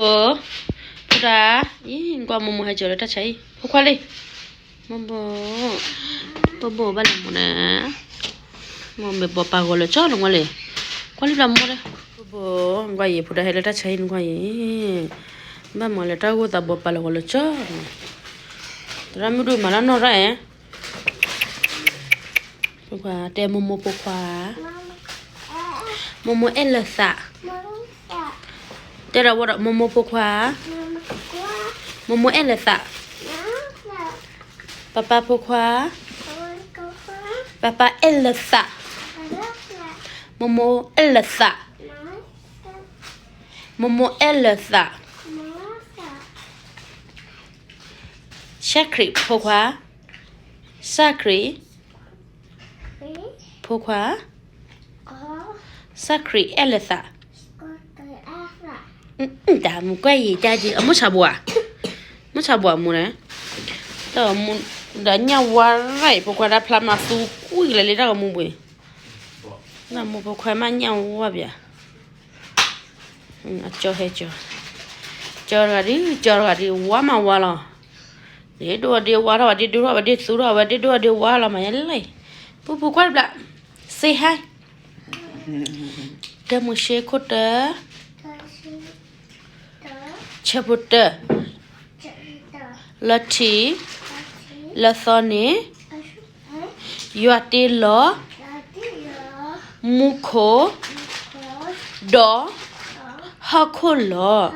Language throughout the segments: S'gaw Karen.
ဖိဒၣ်, အံၤ နကွၢ်မိၢ်မိၢ်ဟဲကၠီၤလၢတၢ်ဆါအံၤ ဖိခွါလံ, မိၢ်မိၢ်, ဖိဘိၣ်ဘၣ်လဲၤမိၢ်န့ၣ်, မိၢ်မ့ၢ်ဘီပာ်ဂီၤလၢကၠီလီၤမ့ၢ်လဲၣ်, ကွၢ်လံဘျီမိၢ်ဒီး, ဖိဘိၣ်, နကွၢ်အံၤ ဖိဒၣ်ဟဲလၢတၢ်ဆါအံၤ နကွၢ်အံၤ, ဘၣ်မၤလၢတၢ်ဂိၢ်သးဘီပာ်လီၤဂီၤလၢကၠီ, သရၣ်မုၣ်ဒုးမၤတၢ်နီၢ်ရၣ်ဧါ ဖိခွါ, တဲမိၢ်မိၢ်ဖိခွါ, မိၢ်မိၢ်အဲၣ်လၢသး, တဲဒီးဝဲဒီး မိၢ်မိၢ်ဖိခွါ, မိၢ်မိၢ်အဲၣ်လၢသး, ပၢ်ပၢ်ဖိခွါ, ပၢ်ပၢ်အဲၣ်လၢသး, မိၢ်မိၢ်အဲၣ်လၢသး, မိၢ်မိၢ်အဲၣ်လၢသး, စဲခရံာ်ဖိခွါ, စဲခရံာ်, ဖိခွါ, စဲခရံာ်အဲၣ်လၢသး, တၢ်မူကွဲၢ်ယံၤ တၢ်ဒ်အမိၢ်ဆၣ်ဘိၣ်ဧါ, မိၢ်ဆၣ်ဘိၣ်အမူန့ၣ်, တၢ်မူ, ဒီးညၣ်ဝါရၣ်အံၤ ဖိခွါတၢ်ဖျါမၤသူကွံာ်လၢလံတၢ်ဂီၤမူဘှံး, တၢ်မူဖိခွါမးညၣ်ဝါဘၣ်, အကၠီဟဲကၠီ, ကၠီတဂၤဒ်, ကၠီတဂၤဒ် ဝါမးဝါလီၤ, ဒ်ဒိၣ်ဒ်ဝါထီၣ်ဝဲ ဒ်ဒိၣ်ထီၣ်ဝဲ ဒ်သူထီၣ်ဝဲ ဒ်ဒိၣ်ဒ်ဝါလီၤ မၤယလဲၣ်, ပူပူကွၢ်တဘျီ, say hi, တၢမိၤၡ့ခိၣ်တၢ, ဆၢဖိတၢ, လီၤထံး, လၢသီန့ၣ်, ယွၤတ့လီၤ, မူခိၣ်, ဒီး, ဟီၣ်ခိၣ်လီၤ,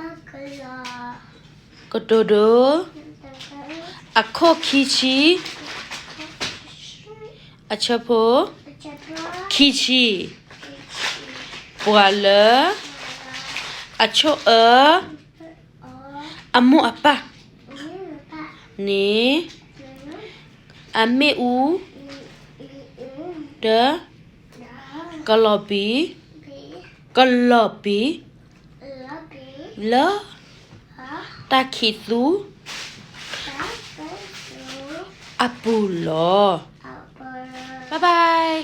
ကတိၤဒိ, အခိၣ်ခံဆံ, အဆၢဖိ, ခံဆံ, ပှၤလၢ, အဆိၣ်အၢ, အမိၢ်အပၢ်, န့ၣ်, အမ့ၣ်အူ, တ, ကလီၤပံၤ, ကလီၤပံၤ, လၢ, တၢ်ခံးသူ, အပူၤလီၤ, bye bye,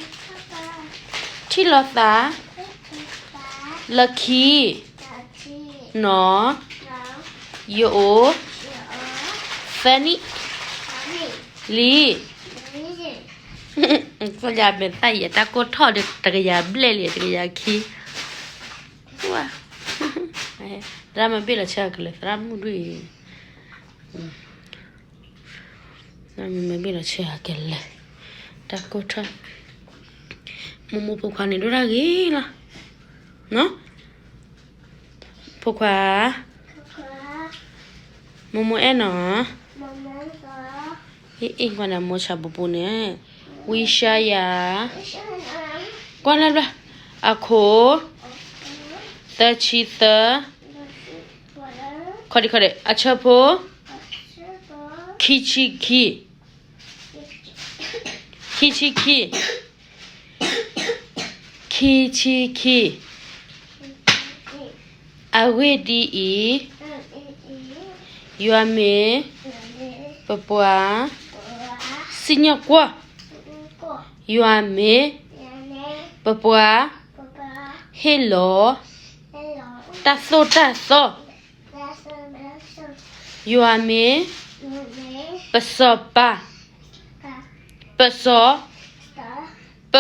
ထံၣ်လိာ်သး, လၢခံ, နီၢ်, ယအိၣ်, သၢနံၣ်, လံ ကယၤမဲာ်သၣ်ယဲ တၢ်ကိၢ်ထီၣ်ဒီးတကယၤဘျဲၣ်လံ တကယၤခံ, ဝါ, သရၣ်မ့ၢ်ဘ့ၣ်လီၤဆၢကလဲာ် သရၣ်မုၣ်ဒုၣ်အံၤ, သရၣ်မ့ၢ်ဘ့ၣ်လီၤဆၢကလဲာ်, တၢ်ကိၢ်ထီၣ်, မိၢ်မိၢ်ဖိခွါန့ၣ်ဒိၣ်တၢ်ဂ့ၤလီၤ, နီၢ် ဖိခွါ, မိၢ်မိၢ်အဲၣ်နီၤ, အ့ၣ် ကွၢ်န့ၣ် မိၢ်ဆၣ်ပူၤပူၤန့ၣ်, ဝံရှါယၤ, ကွၢ်လၢဘျီ, အခိၣ်, သၢဆံသၢ, ခီဒံခီဒံ အဆၢဖိ, ခံဆံခံ, ခံဆံခံ, ခံဆံခံ, အဂ့ၢ်ဒ်အံၤ, ယွၤမ့ၢ်, ပပှၤ, စံၣ်ညီၣ်ကွီၢ်, ယွၤမ့ၢ်, ပပှၤ, ဟ့ၣ်လီၤ, တၢ်သိၣ်တၢ်သီ, ယွၤမ့ၢ်, ပစီၤပၤ, ပစီၤ, ပ,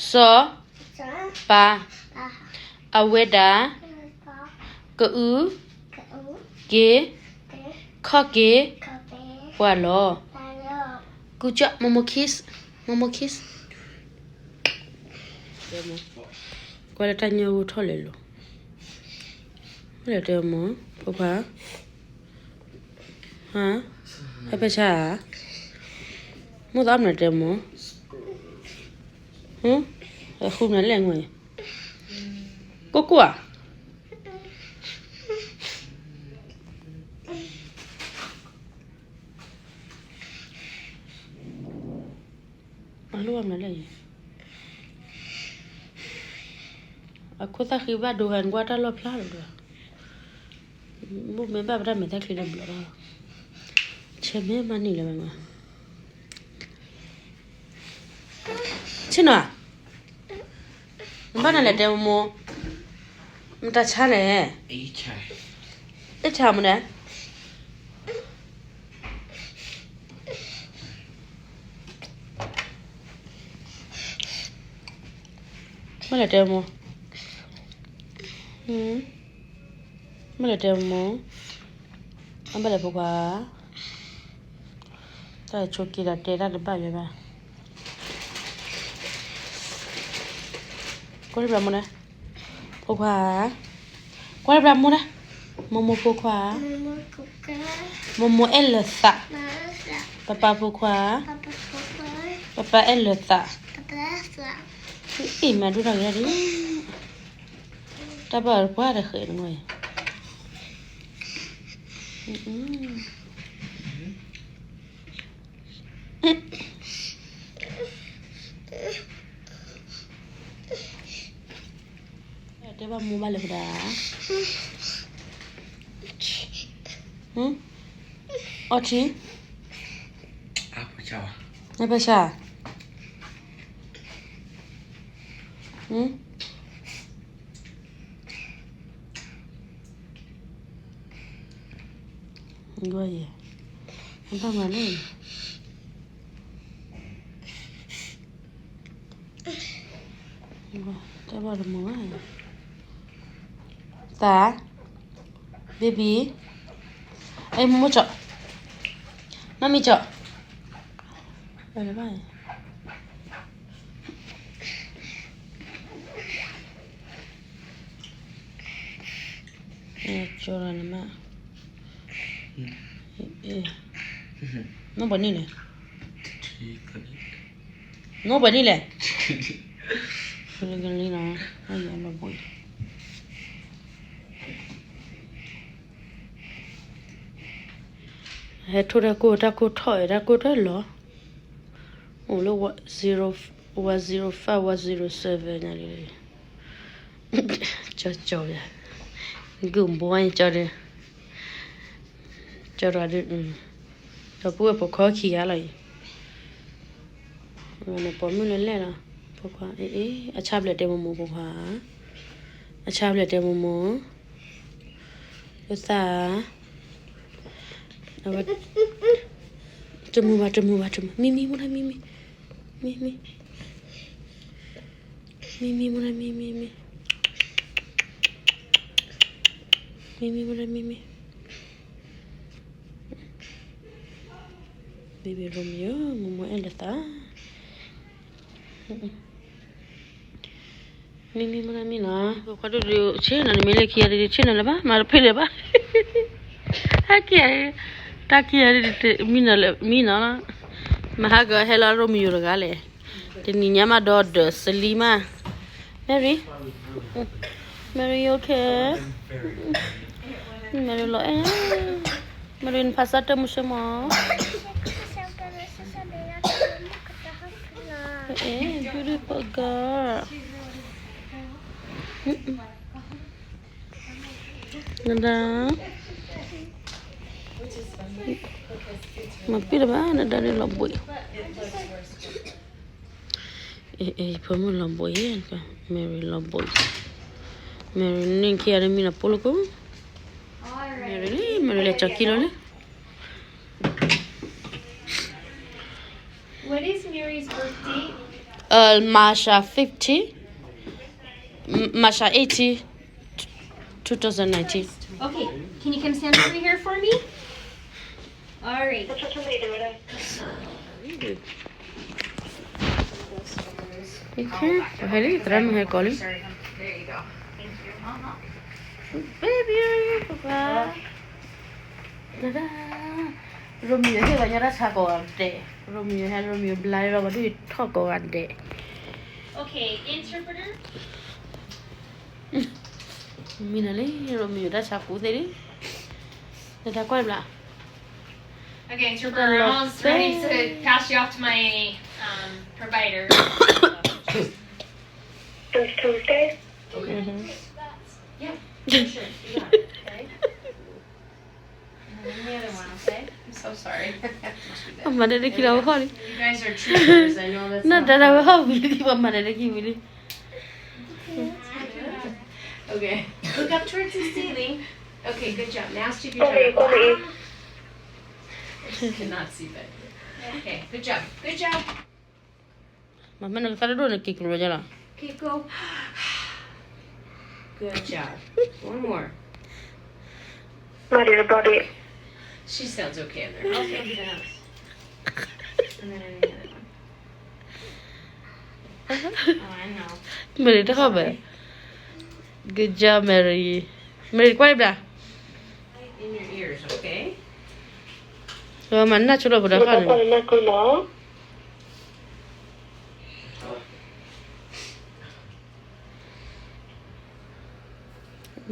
စီၤ, ပၤ, အဝဲဒၣ်, ကအုၣ်, က့ၤ, ခီၣ်က့ၤ, ပှၤလီၤ, ကူကၠီ မိၢ်မိၢ် kiss, မိၢ်မိၢ် kiss, ကွၢ်လၢတၢ်ညၣ်ဂိၢ်ထီၣ်လဲၤလိၤ, တဲမိၢ်, ဖိခွါ, ဟါ, ဟဲဖဲဆါဧါ, မိၢ်သးအီၣ်မနုၤတဲမိၢ်, ဟါ, အဃုမနုၤလဲၣ်ငိုၢ်, ကိၢ်ကိၢ်ဧါ အလိၣ်ဘၣ်မနုၤလဲၣ်, အခိၣ်သၣ်ဃံဘၣ်ဒိဂၤနကွၢ်တၢ်လီၣ်ဖျါလီၤဒီး, ဘိၣ်မ့ၢ်ဘၣ်ပတၢ်မဲာ်တၢ်ချံတဘျီဘၣ်, ဆဲးမ့ၢ်မၤန့ၢ်လၢၤဘၣ်မး, ဆ့ၣ်နီၤ, နဘၣ်နလဲၤတဲမိၢ်, မတၤဆါလဲၣ်, တၢ်ဆါမနုၤ, မ့ၢ်လဲၤတဲမိၢ်, မ့ၢ်လဲၤတဲမိၢ်, အဘၣ်လဲၤဖိခွါ, တၢ်ဆိးက့ဒီးတဲတၢ်တဘၣ်ယဲဘၣ်, ကွၢ်တဘျီမိၢ်န့ၣ်, ဖိခွါ, ကွၢ်တဘျီမိၢ်န့ၣ်, မိၢ်မိၢ်ဖိခွါ, မိၢ်မိၢ်အဲၣ်လၢသး, ပၢ်ပၢ်ဖိခွါ, ပၢ်ပၢ်အဲၣ်လၢသး, အ့ၣ်မၤဒိၣ်ထီၣ်က့ၤဒၣ်ဒ်, တၢ်ဘၣ်အီၤတပှၢ်တဃဲးတနီၤအံၤ တဲဘၣ်မိၢ်ဘၣ်လဲၤကဒါ, အီထံ, နဘၣ်ဆါ, ယဲ, အဘၣ်မၤလၢ တၢ်ဘၣ်တမုာ်ဘၣ်, သး, baby, အဲ မိၢ်မိၢ်ကၠီ, မမံကၠီ, ဘၣ်လၢဘၣ်, ကၠီလီၤနမါ, နီၢ်ပှဲၤနံၣ်လဲၣ်, နီၢ်ပှဲၤနံၣ်လဲၣ်, ကလံနီၤ, လီၤဘှံး ဟဲထိၣ်တၢ်ကိၢ် တၢ်ကိၢ်ထီၣ်အံၤ တၢ်ကိၢ်တၢ်လီၤ, အိၣ်လၢ one zero five one zero seven ညါလံ, ကၠီကၠီ, ဂုၢ်ဘိကၠီဒီး, ကၠီဒီး, ဒီပုၢ်ဝဲၢ်ပိာ်ခွါခံဂၤလီၤအံၤ, နပိာ်မုၣ်လၢလဲၣ်လီၤ, ပိာ်ခွါ, အဆၣ်ဘျဲၣ်တဲမိၢ်မိၢ်ပိာ်ခွါ, အဆၣ်ဘျဲၣ်တဲမိၢ်မိၢ်, လၢသး, အဝဲ, တမုာ်ဘၣ် တမုာ်ဘၣ် တမုာ်, မံမံ မိၢ်လၢမံမံ, မံမံ, မံမံ မိၢ်လၢမံ မံမံ, မံမံ မိၢ်လၢမံမံ, baby Romeo မိၢ်မိၢ်အဲၣ်လၢသး မံမံ မိၢ်လၢမံနီၤ, ပိာ်ခွါဒိၣ်ဒိၣ် ဆ့ၣ်နီၤ နမ့ၢ်လဲၤခံဂၤဒ် ဆ့ၣ်နီၤလၢၤဘၣ် မၤတဖျၢၣ်လၢၤဘၣ်, ဟဲက့ၤ, တၢ်ခံဂၤဒ် မံနီၤလၢ မံနီၤလီၤ, မဟါကဟဲလီၤ Romeo တဂၤလဲၣ်, တနံၤညါမးဒီးဒီး စလံမး, Mary, Mary you okay, Mary လီၤအဲၣ်, Mary နဖးစၢ်တၢ်မုၢ်ဆ့မး Eh, beautiful girl. နဒါ, မၤပ့ၢ်လၢၤဘၣ် နဒါန့ၣ်လီၤဘှံး, ဖိမုၣ်လီၤဘှံး, Mary လီၤဘှံး, Mary န့ၣ်ခံဂၤန့ၣ်မံနီၤပိာ်လိာ်ကိး, Mary လံ Mary လဲၤကၠီၤကံလိာ်လံ What is Mary's birth date? Uh, March uh, fifty, M- March uh, eighty, two thousand nineteen. Okay, can you come stand over here for me? All right. Okay, okay, သရၣ်မုၣ်ဟဲကိးလံ. Baby, papa. Romeo ဟ့ၣ်လီၤညီတၢ်ဆါကိးဂၤဒဲး, Romeo ဟဲ Romeo ဘျါလီၤ ပှၤဒုးထီၣ်ကိးဂၤဒဲး. Okay, interpreter. မံနီၤလံ Romeo တၢ်ဆါပူၤသ့လံ. နတၢ်ကွၢ်ဘျါ. Okay, interpreter, I'm almost ready to pass you off to my um, provider. Since Tuesday? Okay. Yeah, for sure. You got it. Okay. And then the other one, okay? I'm so sorry. အမၤတၢ်ဒ်ခံလီၤဝဲဟီၣ်လံ. You guys are troopers. I know that's not fun. နတၢ်ဒၣ်ဝဲဟီၣ်ဝံၤလံ ပှၤမၤတၢ်ဒ်ခံဝံၤလံ. Okay. Look up towards the ceiling. Okay, good job. Now stick your toe out. Cannot see, but okay, good job. Good job. မ့ၢ်နကသးဒိၣ်န့ၣ် က့ၤကျိၤယဲလီၤ. Okay, go. Good job. One more. Muddy the body. She sounds okay in there. Okay, okay, nice. And then in the other one. Oh, I know. Mary တခီဘဲ. Good job, Mary. Mary ကွၢ်ဘျါ. In your ears, okay? မၤနၢ်ဆိလီၤပဒီခီန့ၣ်.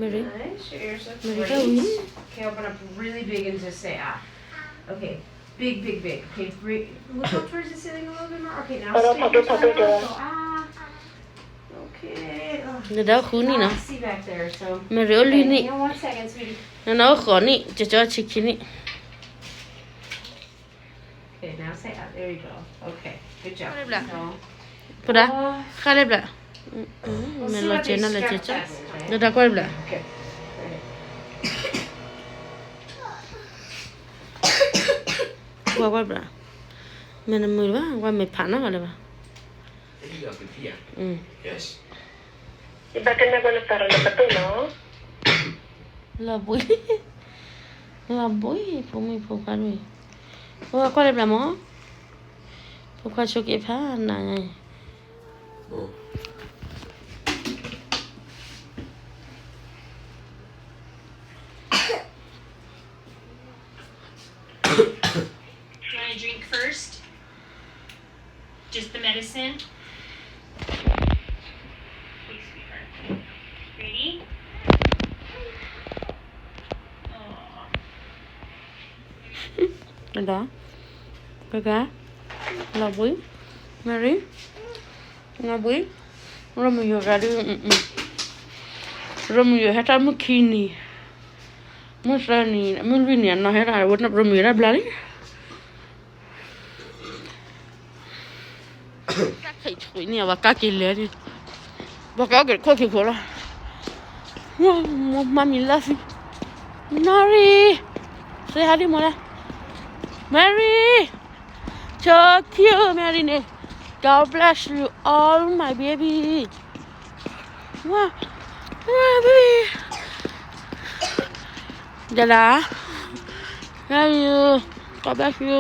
Mary. Nice. Your ears look Mary, great. Okay, open up really big and just say ah. Okay, big, big, big. Okay, big. Look up towards the ceiling a little bit more. Okay, now stay with your tongue out. Go ah. Okay. Oh, နဒီးဃုနံၣ်နီၤ. Cannot see back there, so. Mary အိၢ်လွံၢ်နံၣ်. Okay, hang on one second, sweetie. နနီၢ်အိၣ်ဃိးနံၣ်, ကၠီကၠီဆံခံနံၣ်. Okay, now say ah. There you go. Okay, good job. ဃါလဲၣ်ဘျါ. ဖိဒါ, ဃါလဲၣ်ဘျါ. မ့ၢ်လီၤကဲနီၢ်လီၤကဲကၠီ, ဒီးတၢ်ကွၢ်ဘျါ. ကွၢ်ကွၢ်ဘျါ. မ့ၢ်နမုာ်လၢၤဘၣ်, ကွၢ်မ့ၢ်ဖးနီၢ်လၢၤဘၣ်. လီၤဘှံး, လီၤဘှံး, ဖိမုၣ်ဖိခွါတမံၤ, ဖိခွါကွၢ်လၢဘျါမး, ဖိခွါဆိက့ၤဖးနၤညါအံၤ. You want a drink first? Just the medicine? Okay, sweetheart. Ready? Aw. ဒီး, ကက, လီၤဘှံး, Mary, လီၤဘှံး, Romeo ဂၤဒုး, Romeo ဟဲတၢ်မုၢ်ခံနံၤ, မုၢ်သၢနံၤ, မုၢ်လွံၢ်နံၤအနီၢ်ဟဲတၢ်, Romeo တၢ်ဘျါလံ. တၢ်ခဲအံၤန့ၣ် အဝဲကးက့ၤလဲၤန့ၣ်, ပှၤကးက့ၤခိၣ်က့ၤခိၣ်လီၤ. Mommy love you. Mary, say hi to mother. Mary, so cute, Mary န့ၣ်. God bless you all, my baby. Wow, wow, baby. Dada, love you. God bless you.